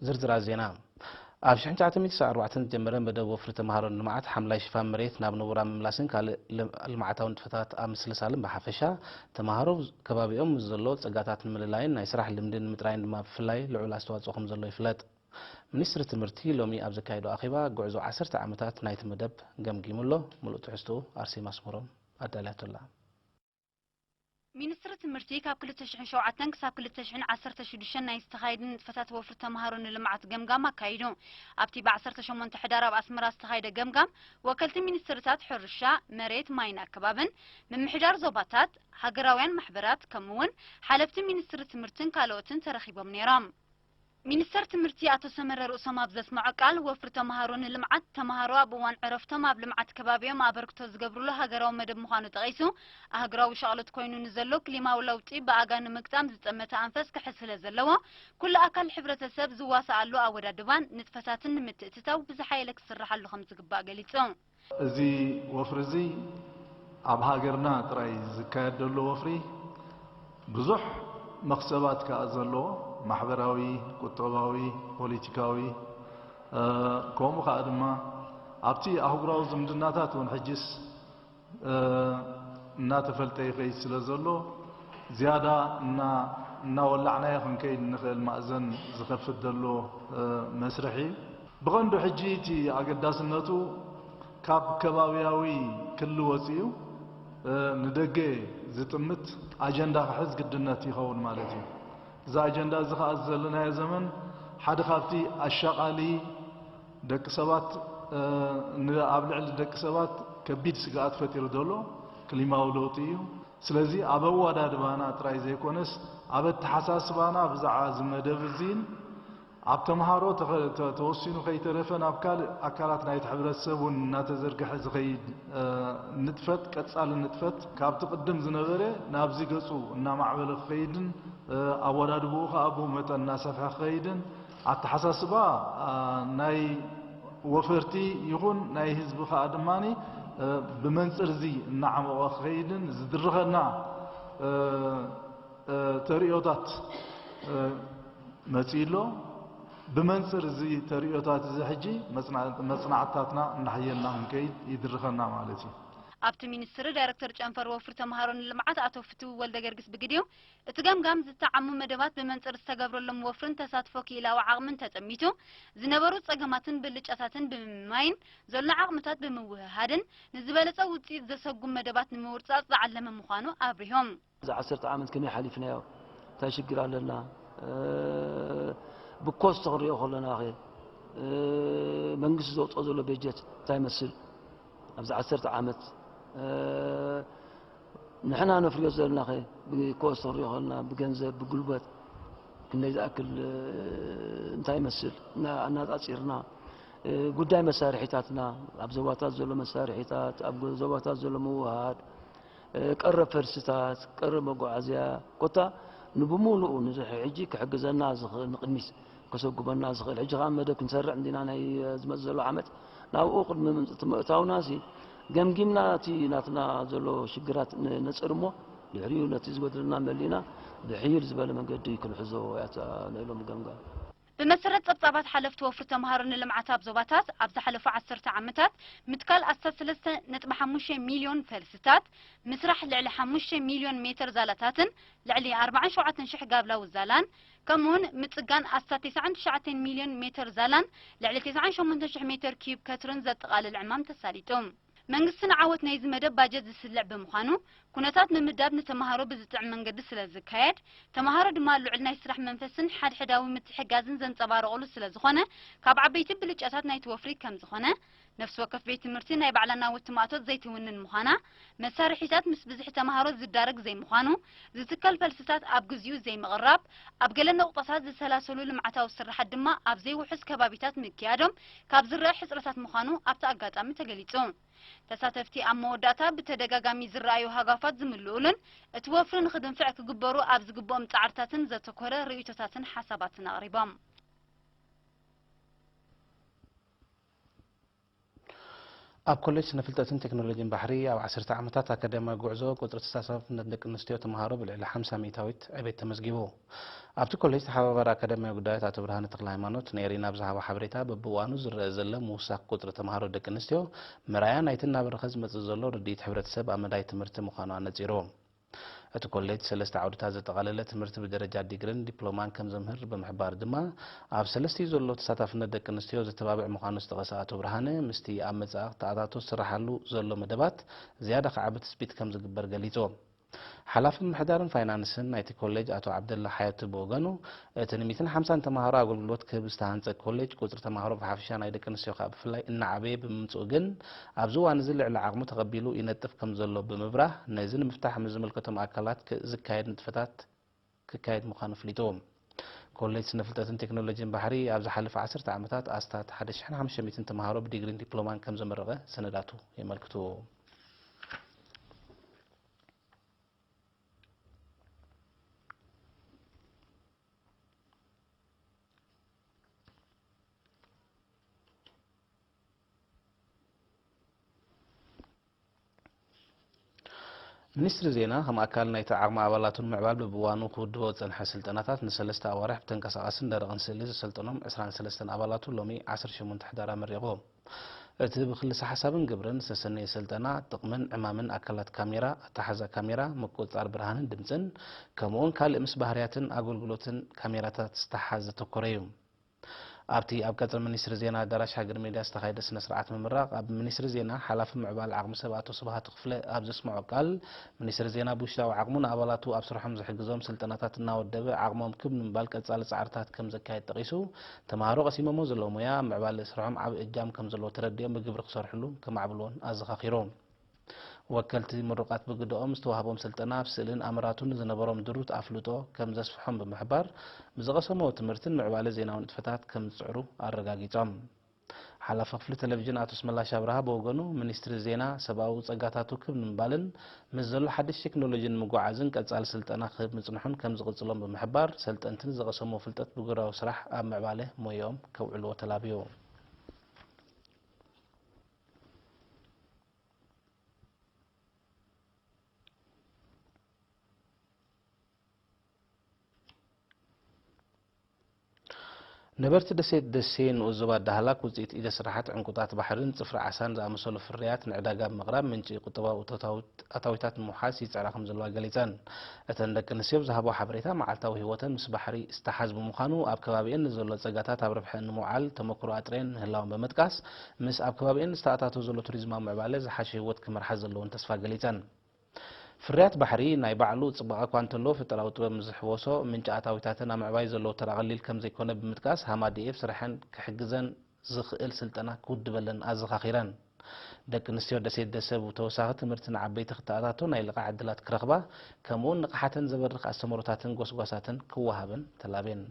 ዝርዝራት ዜና። ኣብ ሽሕን ትሽዓተ ሚእቲ ሰብዓን ኣርባዕተን ዝጀመረ መደብ ወፍሪ ተምሃሮ ንልምዓት፣ ሓምላይ ሽፋን መሬት ናብ ንቡር ኣብ ምምላስን ካልእ ልም-፣ ልምዓታዊ ንጥፈታት ኣብ ምስልሳልን ብሓፈሻ፣ ተምሃሮ ከባቢኦም ምስ ዘሎ ጸጋታት ንምልላይን ናይ ስራሕ ልምዲ ንምጥራይን ድማ ብፍላይ ልዑል ኣስተዋጽኦ ከም ዘሎ ይፍለጥ። ሚኒስትሪ ትምህርቲ ሎሚ ኣብ ዘካየዶ ኣኼባ፣ ጉዕዞ ዓሰርተ ዓመታት ናይቲ መደብ ገምጊሙ ኣሎ። ምሉእ ትሕዝትኡ ኣርሴማ ኣስመሮም ኣዳልያቶ ኣላ። ሚኒስትሪ ትምህርቲ ካብ ክልተ ሽሕን ሸውዓተን ክሳብ ክልተ ሽሕን ዓሰርተ ሽዱሽተን ናይ ዝተኻየዱ ንጥፈታት ወፍሪ ተምሃሮ ንልምዓት ገምጋም ኣካይዱ። ኣብቲ ብ ዓሰርተ ሸሞንተ ሕዳር ኣብ ኣስመራ ዝተኻየደ ገምጋም፣ ወከልቲ ሚኒስትርታት ሕርሻ፣ መሬት፣ ማይን ኣከባብን፣ ምምሕዳር ዞባታት፣ ሃገራውያን ማሕበራት፣ ከምኡ'ውን ሓለፍቲ ሚኒስትሪ ትምህርትን ካልኦትን ተረኺቦም ነይሮም። ሚኒስተር ትምህርቲ ኣቶ ሰመረ ርእሶም ኣብ ዘስምዖ ቃል፣ ወፍሪ ተምሃሮ ንልምዓት፣ ተምሃሮ ኣብ እዋን ዕረፍቶም ኣብ ልምዓት ከባቢኦም ኣበርክቶ ዝገብርሉ ሃገራዊ መደብ ምዃኑ ጠቒሱ፣ ኣህጉራዊ ሻቕሎት ኮይኑ ንዘሎ ክሊማዊ ለውጢ ብኣጋ ንምግጣም ዝጠመተ ኣንፈት ክሕዝ ስለ ዘለዎ፣ ኩሉ ኣካል ሕብረተሰብ ዝዋስኣሉ ኣወዳድባን ንጥፈታትን ንምትእትታው ብዝሓየለ ክስርሓሉ ከም ዝግባእ ገሊጹ። እዚ ወፍሪ እዚ ኣብ ሃገርና ጥራይ ዝካየድ ዘሎ ወፍሪ ብዙሕ መኽሰባት ከኣ ዘለዎ፣ ማሕበራዊ፣ ቁጠባዊ፣ ፖለቲካዊ፣ እ፣ ከምኡ ከኣ ድማ ኣብቲ ኣህጉራዊ ዝምድናታት እውን ሕጅስ፣ እ፣ እናተፈልጠ ይኸይድ ስለ ዘሎ፣ ዝያዳ እና-፣ እናወላዕናዮ ክንከይድ ንኽእል ማእዘን ዝኸፍት ዘሎ፣ እ፣ መስርሕ እዩ። ብቐንዱ ሕጂ እቲ ኣገዳስነቱ ካብ ከባብያዊ ክሊ ወጺኡ፣ እ፣ ንደገ ዝጥምት ኣጀንዳ ክሕዝ ግድነት ይኸውን ማለት እዩ። እዚ ኣጀንዳ እዚ ኸኣ ዘለናዮ ዘመን ሓደ ካብቲ ኣሻቓሊ ደቂ ሰባት፣ እ፣ ን-፣ ኣብ ልዕሊ ደቂ ሰባት ከቢድ ስግኣት ፈጢሩ ዘሎ ክሊማዊ ለውጢ እዩ። ስለዚ ኣብ ኣወዳድባና ጥራይ ዘይኮነስ ኣብ ኣተሓሳስባና ብዛዕባ እዚ መደብ እዚን ኣብ ተምሃሮ ተኸ-፣ ተ-፣ ተወሲኑ ከይተረፈ ናብ ካልእ ኣካላት ናይቲ ሕብረተሰብ እውን እናተዘርግሐ ዝኸይድ፣ እ፣ ንጥፈት፣ ቀጻሊ ንጥፈት ካብቲ ቅድም ዝነበረ ናብዚ ገጹ እናማዕበለ ክኸይድን፣ እ፣ ኣወዳድብኡ ከኣ ብኡ መጠን እናሰፍሐ ክኸይድን ኣተሓሳስባ፣ እ፣ ናይ ወፈርቲ ይኹን ናይ ህዝቢ ከኣ ድማኒ፣ እ፣ ብመንጽር እዚ እናዓመቐ ክኸይድን ዝድርኸና፣ እ፣ እ፣ ተርእዮታት፣ እ፣ መጺኡ ኣሎ። ብመንጽር እዚ ተርእዮታት እዚ ሕጂ መጽና-፣ መጽናዕትታትና እናሓየልና ክንከይድ ይድርኸና ማለት እዩ። ኣብቲ ሚኒስትሪ ዳይሬክተር ጨንፈር ወፍሪ ተምሃሮ ንልምዓት ኣቶ ፍትው ወልደ ገርግስ ብግዲኡ፣ እቲ ገምጋም ዝተዓሙ መደባት ብመንጽር ዝተገብረሎም ወፍርን ተሳትፎ ክኢላዊ ዓቕምን ተጠሚቱ፣ ዝነበሩ ጸገማትን ብልጫታትን ብምምማይን ዘሎ ዓቕምታት ብምውህሃድን ንዝበለጸ ውጽኢት ዘሰጉም መደባት ንምውርጻጽ ዝዓለመ ምዃኑ ኣብሪሆም። እዚ ዓሰርተ ዓመት ከመይ ሓሊፍናዮ? እንታይ ሽግር ኣለና? እ፣ ብኮስት ክንሪኦ ከለናኸ፣ እ፣ መንግስቲ ዘውፅኦ ዘሎ በጀት እንታይ ይመስል? ኣብዚ ዓሰርተ ዓመት፣ እ፣ ንሕና ነፍርዮ ዘለናኸ ብኮስት ክንሪኦ ከለና፣ ብገንዘብ፣ ብጉልበት ክንደይ ዝኣክል፣ እ፣ እንታይ ይመስል? እና-፣ ኣናፃፂርና፣ እ፣ ጉዳይ መሳርሒታትና፣ ኣብ ዞባታት ዘሎ መሳርሒታት፣ ኣብ ጎ-፣ ዞባታት ዘሎ ምውህሃድ፣ እ፣ ቀረብ ፈልስታት፣ ቀረብ መጓዓዝያ፣ ኮታ ንብሙሉኡ ንዚ ሕጂ ክሕግዘና ዝኽእል፣ ንቕድሚት ከሰጉመና ዝኽእል፣ ሕጂ ኸኣ መደብ ክንሰርዕ እንዲና ናይ፣ እ፣ ዝመጽእ ዘሎ ዓመት፣ ናብኡ ቅድሚ ምምጽ-፣ ምእታውና ሲ ገምጊምና እቲ ናትና ዘሎ ሽግራት ን-፣ ነጽር እሞ፣ ድሕሪኡ ነቲ ዝጎደለና መሊእና ብሕይል ዝበለ መንገዲ ክንሕዞ እያ እታ ናይ ሎሚ ገምጋም። ብመሰረት ጸብጻባት ሓለፍቲ ወፍሪ ተምሃሮ ንልምዓት ኣብ ዞባታት፣ ኣብ ዝሓለፉ ዓሰርተ ዓመታት ምትካል ኣስታት ሰለስተ ነጥቢ ሓሙሽተ ሚልዮን ፈልስታት፣ ምስራሕ ልዕሊ ሓሙሽተ ሚልዮን ሜተር ዛላታትን ልዕሊ ኣርባዓን ሸውዓተን ሽሕ ጋብላዊ ዛላን፣ ከምኡውን ምጽጋን ኣስታት ተስዓን ትሽዓተን ሚልዮን ሜተር ዛላን ልዕሊ ተስዓን ሸሞንተን ሽሕ ሜተር ኪዩብ ከትርን ዘጠቓልል ዕማም ተሳሊጡ። መንግስቲ ንዓወት ናይዚ መደብ ባጀት ዝስልዕ ብምዃኑ፣ ኩነታት ምምዳብ ንተምሃሮ ብዝጥዕም መንገዲ ስለ ዝካየድ፣ ተምሃሮ ድማ ልዑል ናይ ስራሕ መንፈስን ሓድሕዳዊ ምትሕግጋዝን ዘንጸባርቑሉ ስለ ዝኾነ፣ ካብ ዓበይቲ ብልጫታት ናይቲ ወፍሪ ከም ዝኾነ፣ ነፍሲ ወከፍ ቤት ትምህርቲ ናይ ባዕላ ናውቲ ማእቶት ዘይትውንን ምዃና፣ መሳርሒታት ምስ ብዝሒ ተምሃሮ ዝዳረግ ዘይምዃኑ፣ ዝትከል ፈልስታት ኣብ ግዚኡ ዘይምቕራብ፣ ኣብ ገለ ነቑጣታት ዝሰላሰሉ ልምዓታዊ ስርሓት ድማ ኣብ ዘይውሑስ ከባቢታት ምክያዶም ካብ ዝረአ ሕጽረታት ምዃኑ ኣብቲ ኣጋጣሚ ተገሊጹ። ተሳተፍቲ ኣብ መወዳእታ ብተደጋጋሚ ዝረኣዩ ሃጓፋት ዝምልኡሉን እቲ ወፍሪ ንኽድንፍዕ ክግበሩ ኣብ ዝግብኦም ጻዕርታትን ዘተኮረ ርእይቶታትን ሓሳባትን ኣቕሪቦም። ኣብ ኮሌጅ ስነ ፍልጠትን ቴክኖሎጂን ባሕሪ ኣብ ዓሰርተ ዓመታት ኣካዳሚያዊ ጉዕዞ ቁጽሪ ተሳታፍነት ደቂ ኣንስትዮ ተምሃሮ ብልዕሊ ሓምሳ ሚእታዊት ዕቤት ተመዝጊቡ። ኣብቲ ኮሌጅ ተሓባባሪ ኣካዳሚያዊ ጉዳያት ኣቶ ብርሃነ ተክለ ሃይማኖት ንኤሪና ብዝሃቦ ሓበሬታ፣ በብእዋኑ ዝረአ ዘሎ ምውሳኽ ቁፅሪ ተምሃሮ ደቂ ኣንስትዮ መርኣያ ናይቲ እናበረኸ ዝመፅእ ዘሎ ርድኢት ሕብረተሰብ ኣብ መዳይ ትምህርቲ ምዃኑ ኣነፂሩ። እቲ ኮሌጅ ሰለስተ ዓውድታት ዘጠቓለለ ትምህርቲ ብደረጃ ዲግሪን ዲፕሎማን ከም ዘምህር ብምሕባር ድማ፣ ኣብ ሰለስቲኡ ዘሎ ተሳታፍነት ደቂ ኣንስትዮ ዘተባብዕ ምዃኑ ዝጠቐሰ ኣቶ ብርሃነ፣ ምስቲ ኣብ መጻኢ ክተኣታቶ ዝስራሓሉ ዘሎ መደባት ዝያዳ ክዓቢ ትጽቢት ከም ዝግበር ገሊጹ። ሓላፊ ምምሕዳርን ፋይናንስን ናይቲ ኮሌጅ ኣቶ ዓብደላ ሓየቱ ብወገኑ፣ እቲ ን ሚእትን ሓምሳን ተምሃሮ ኣገልግሎት ክህብ ዝተሃንጸ ኮሌጅ፣ ቁጽሪ ተምሃሮ ብሓፈሻ ናይ ደቂ ኣንስትዮ ከኣ ብፍላይ እናዓበየ ብምምጽኡ ግን፣ ኣብዚ እዋን እዚ ልዕሊ ዓቕሙ ተቐቢሉ ይነጥፍ ከም ዘሎ ብምብራህ፣ ነዚ ንምፍታሕ ምስ ዝምልከቶም ኣካላት ክ-፣ ዝካየድ ንጥፈታት ክካየድ ምዃኑ ኣፍሊጡ። ኮሌጅ ስነ ፍልጠትን ቴክኖሎጂን ባሕሪ ኣብ ዝሓለፈ ዓሰርተ ዓመታት ኣስታት ሓደ ሽሕን ሓሙሽተ ሚእትን ተምሃሮ ብዲግሪን ዲፕሎማን ከም ዘመረቐ ሰነዳቱ የመልክቱ። ሚኒስትሪ ዜና፣ ከም ኣካል ናይቲ ዓቕሚ ኣባላቱ ንምዕባል በብእዋኑ ክውድቦ ዝጸንሐ ስልጠናታት፣ ንሰለስተ ኣዋርሕ ብተንቀሳቓስን ደረቕን ስእሊ ዘሰልጠኖም ዕስራን ሰለስተን ኣባላቱ፣ ሎሚ ዓሰርተ ሸሞንተ ሕዳር ኣመሪቑ። እቲ ብክልሰ ሓሳብን ግብርን ዝተሰነየ ስልጠና፣ ጥቕምን ዕማምን ኣካላት ካሜራ፣ ኣተሓዛ ካሜራ፣ ምቁጽጻር ብርሃንን ድምጽን፣ ከምኡውን ካልእ ምስ ባህርያትን ኣገልግሎትን ካሜራታት ዝተሓሓዝ ዘተኮረ እዩ። ኣብቲ ኣብ ቀጽሪ ሚኒስትሪ ዜና ኣዳራሽ ሃገር ሜድያ ዝተኻየደ ስነ ስርዓት ምምራቕ፣ ኣብ ሚኒስትሪ ዜና ሓላፊ ምዕባለ ዓቕሚ ሰብ ኣቶ ስብሃቱ ክፍለ ኣብ ዘስምዖ ቃል፣ ሚኒስትሪ ዜና ብውሽጣዊ ዓቕሙ ንኣባላቱ ኣብ ስርሖም ዝሕግዞም ስልጠናታት እናወደበ ዓቕሞም ክብ ንምባል ቀጻሊ ጻዕርታት ከም ዘካየድ ጠቒሱ፣ ተምሃሮ ቀሲሞሞ ዘለዉ ሞያ ኣብ ምዕባለ ስርሖም ዓቢ እጃም ከም ዘለዎ ተረዲኦም ብግብሪ ክሰርሕሉ ከማዕብልዎን ኣዘኻኺሩ። ወከልቲ ምሩቓት ብግደኦም፣ ዝተዋህቦም ስልጠና ኣብ ስእልን ኣምራቱን ንዝነበሮም ድሩት ኣፍልጦ ከም ዘስፍሖም ብምሕባር፣ ብዝቐሰምዎ ትምህርትን ምዕባለ ዜናዊ ንጥፈታት ከም ዝጽዕሩ ኣረጋጊጾም። ሓላፊ ክፍሊ ቴሌቪዥን ኣቶ ኣስመላሽ ኣብርሃ ብወገኑ፣ ሚኒስትሪ ዜና ሰብኣዊ ጸጋታቱ ክብ ንምባልን ምስ ዘሎ ሓድሽ ቴክኖሎጂ ንምጉዕዓዝን ቀጻሊ ስልጠና ክህብ ምጽንሑን ከም ዝቕጽሎም ብምሕባር፣ ሰልጠንቲ ንዝቐሰምዎ ፍልጠት ብግብራዊ ስራሕ ኣብ ምዕባለ ሞያኦም ከውዕልዎ ተላብዩ። ነበርቲ ደሴት ደሴ ንኡስ ዞባ ዳህላክ ውፅኢት ኢደ ስራሓት ዕንቁታት ባሕርን ፅፍሪ ዓሳን ዝኣመሰሉ ፍርያት ንዕዳጋ ብምቕራብ ምንጪ ቁጠባዊ እቶታዊ ኣታዊታት ንምውሓስ ይፅዕራ ከም ዘለዋ ገሊፀን። እተን ደቂ ኣንስትዮ ብዝሃቦ ሓበሬታ፣ መዓልታዊ ህይወተን ምስ ባሕሪ ዝተሓዝ ብምዃኑ፣ ኣብ ከባቢአን ንዘሎ ፀጋታት ኣብ ረብሐ ንምውዓል ተመክሮ ኣጥርየን ምህላወን ብምጥቃስ፣ ምስ ኣብ ከባቢአን ዝተኣታቶ ዘሎ ቱሪዝማዊ ምዕባለ ዝሓሸ ህይወት ክመርሓ ዘለውን ተስፋ ገሊፀን። ፍርያት ባሕሪ ናይ ባዕሉ ጽባቐ እኳ እንተሎ፣ ፈጠራዊ ጥበብ ምስ ዝሕወሶ፣ ምንጪ ኣታዊታተን ኣብ ምዕባይ ዘለዎ ተራ ቀሊል ከም ዘይኮነ ብምጥቃስ፣ ሃማደኤ ኣብ ስርሐን ክሕግዘን ዝኽእል ስልጠና ክውድበለን ኣዘኻኺረን። ደቂ ኣንስትዮ ደሴት ደሰ ብተወሳኺ ትምህርቲ ንዓበይቲ ክተኣታቶ ናይ ልቓሕ ዕድላት ክረኽባ፣ ከምኡውን ንቕሓተን ዘበርኽ ኣስተምህሮታትን ጎስጓሳትን ክወሃበን ተላብየን።